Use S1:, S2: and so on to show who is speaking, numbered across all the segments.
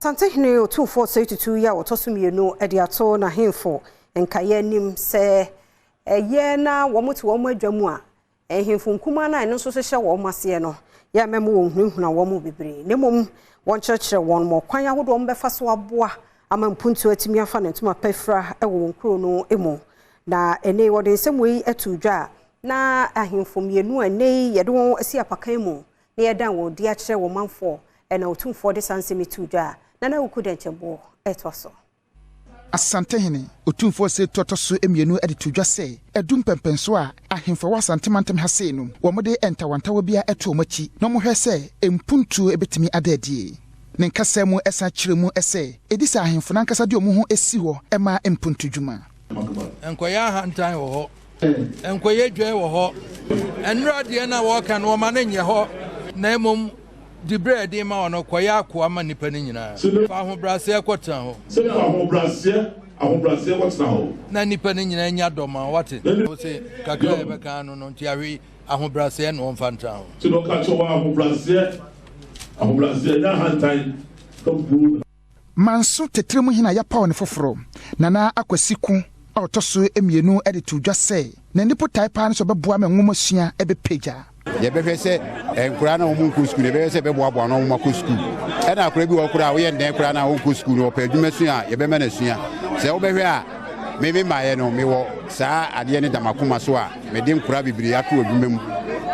S1: Asantehene Otumfoɔ Osei Tutu yi a ɔtɔ so mmienu de ato n'ahemfo nkaeɛ anim sɛ ɛyɛ na wɔte wɔn adwa mu a, Nhemfo nkumaa no a ɛno nso hyehyɛ wɔn aseɛ no, yɛ a mɛma wɔnhunahuna wɔn bebree, na mmom wɔnkyerɛkyerɛ wɔn ma ɔkwan ahodoɔ a wɔbɛfa so aboa ama mpuntuo atumi afa ne ntoma pa afira wɔ wɔn kuro no mu. Na ɛnnɛ yi wɔde nsɛm wei ato dwa a na ahemfo mmienu a ɛnnɛ yi yɛde wɔn asi apakan mu na yɛdan wɔn di akyerɛ wɔn manfoɔ na Otumfoɔ de saa nsɛm yi too dwa a Nana Awuku Dɛnkyɛmboɔ retoa so.
S2: Asantehene Otumfoɔ Osei Tutu ɔtɔ so mmienu de too dwa sɛ, adu mpɛnpɛnso a ahemfo a ɛwɔ Asante mantam ha sei no, wɔde ntawantawa biara to wɔn akyi na wɔhwɛ sɛ mpuntuo bɛtumi ada adie. Ne nkasa mu san kyerɛ mu sɛ, ɛdi sɛ ahemfo no ankasa de wɔn ho si hɔ ma mpuntudwuma.
S3: Nkɔyɛ ahantan wɔ hɔ. Nkɔyɛ dwɛɛ wɔ hɔ. Nnora deɛ no a wɔreka no, wɔma no nyɛ hɔ, na mmom diberɛ a ɛde ma wo no, kɔyɛ akoa ma nnipa no nyinaa. Fa ahobrɛaseɛ kɔtena hɔ.
S4: Fa ahobrɛaseɛ, ahobrɛaseɛ kɔtena hɔ.
S3: Na nnipa no nyinaa nya dɔ ma wo, wate? Wose, kakra a yɛbɛka ano no, nti ahwɛ yi, ahobrɛaseɛ na wɔmfa ntena hɔ.
S4: Nti na ɔka kyerɛ wɔn ahobrɛaseɛ, ahobrɛaseɛ, nyɛ ahantan, abuo na.
S2: Manso Tɛtrɛ mu hene a yɛapaw no foforo, Nana Akwasi Ko a ɔtɔ so mmienu de too dwa sɛ n'ani botae paa ne sɛ ɔbɛboa ma nwomasua bɛpagya.
S5: Yɛbɛhwɛ sɛ nkwadaa no a wɔnkɔ sukuu no, yɛbɛhwɛ sɛ yɛbɛboaboa no wɔn akɔ sukuu. Ɛna akwadaa bi wɔ hɔ koraa a woyɛ nnɛn koraa no a ɔnkɔ sukuu no, ɔpɛ adwuma sua a, yɛbɛma no asua. Sɛ wobɛhwɛ a, me me mmaeɛ no, mewɔ saa adeɛ no da m'akoma so a mede nkwadaa bebree ato adwuma mu.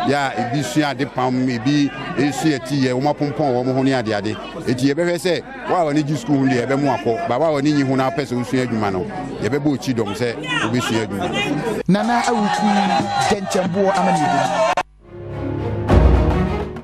S5: Yɛ a ebi sua ade pam, ebi sua ti yɛ, wɔapompɔn wɔn ho ne adeade. Enti yɛbɛhwɛ sɛ wo a w'ani gye sukuu ho deɛ yɛbɛmo akɔ, but wo a w'ani nnye ho na wopɛ sɛ wosua adwuma no, yɛbɛbɔ wo kyidɔm sɛ wobɛsua adwuma no.
S2: Nana Awuku Dɛnkyɛmboɔ Amanneɛbɔ mu.